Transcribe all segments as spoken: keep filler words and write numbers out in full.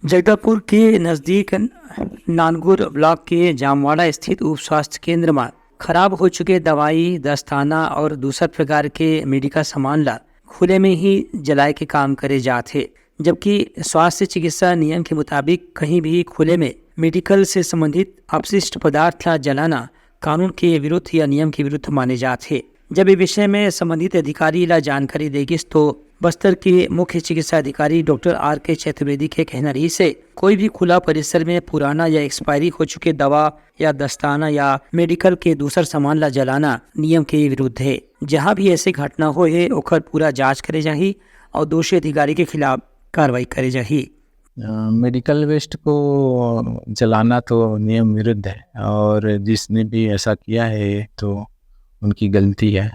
जगदलपुर के नजदीक नानगुर ब्लॉक के जामवाड़ा स्थित उप स्वास्थ्य केंद्र म खराब हो चुके दवाई, दस्ताना और दूसर प्रकार के मेडिकल सामान ला खुले में ही जलाए के काम करे जात हे, जबकि स्वास्थ्य चिकित्सा नियम के मुताबिक कहीं भी खुले में मेडिकल से संबंधित अपशिष्ट पदार्थ ला जलाना कानून के विरुद्ध या नियम के विरुद्ध माने जात हे। जब ये विषय में संबंधित अधिकारी ला जानकारी दे गिस, तो बस्तर के मुख्य चिकित्सा अधिकारी डॉक्टर आर के चतुर्वेदी के कहना रहिस हे, कोई भी खुला परिसर में पुराना या एक्सपायरी हो चुके दवा या दस्ताना या मेडिकल के दूसर सामान ला जलाना नियम के विरुद्ध हे। जहां भी ऐसे घटना होए हे, ओकर पूरा जांच करे जाही और दोषी अधिकारी के खिलाफ कार्रवाई करे जाही। अ, मेडिकल वेस्ट को जलाना तो नियम विरुद्ध है और जिसने भी ऐसा किया है तो उनकी गलती है।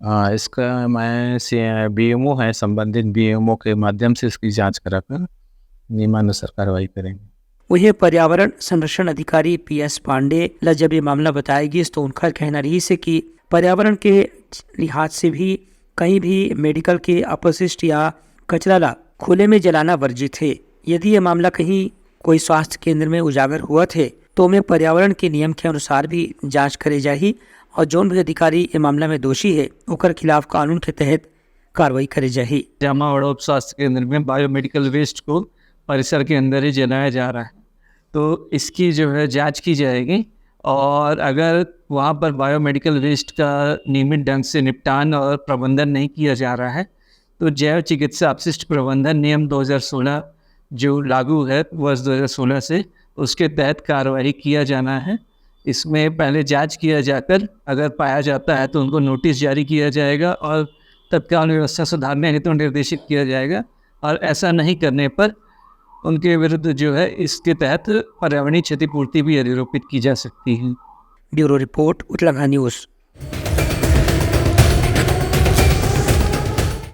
अ, इसका मैं से बीएमओ है, संबंधित बीएमओ के माध्यम से इसकी जांच कराकर नियमानुसार कार्रवाई करेंगे। वहीं पर्यावरण संरक्षण अधिकारी पीएस पांडे ला जब ये मामला बताया गिस, तो उनका कहना रहिस हे कि पर्यावरण के लिहाज से भी कहीं भी मेडिकल के अपशिष्ट या कचरा ला खुले में जलाना वर्जित हे। यदि ये मामला कहीं कोई स्वास्थ्य केंद्र में उजागर हुआ थे, तो ओमे पर्यावरण के नियम के अनुसार भी जांच करे जाही और जौन भी अधिकारी ये मामला में दोषी हे, ओकर खिलाफ कानून के तहत कार्रवाई करे जाही। जामावाड़ा उप स्वास्थ्य केंद्र में बायोमेडिकल वेस्ट को परिसर के अंदर ही जलाया जा रहा है, तो इसकी जो है जांच की जाएगी और अगर वहाँ पर बायोमेडिकल वेस्ट का नियमित ढंग से निपटान और प्रबंधन नहीं किया जा रहा है, तो जैव चिकित्सा अपशिष्ट प्रबंधन नियम दो हज़ार सोलह जो लागू है वर्ष दो हज़ार सोलह से, उसके तहत कार्रवाई किया जाना है। इसमें पहले जांच किया जाकर अगर पाया जाता है तो उनको नोटिस जारी किया जाएगा और तत्काल व्यवस्था सुधारने हेतु निर्देशित किया जाएगा और ऐसा नहीं करने पर उनके विरुद्ध जो है इसके तहत पर्यावरणीय क्षतिपूर्ति भी अधिरोपित की जा सकती है। Bureau report, Utlagha news.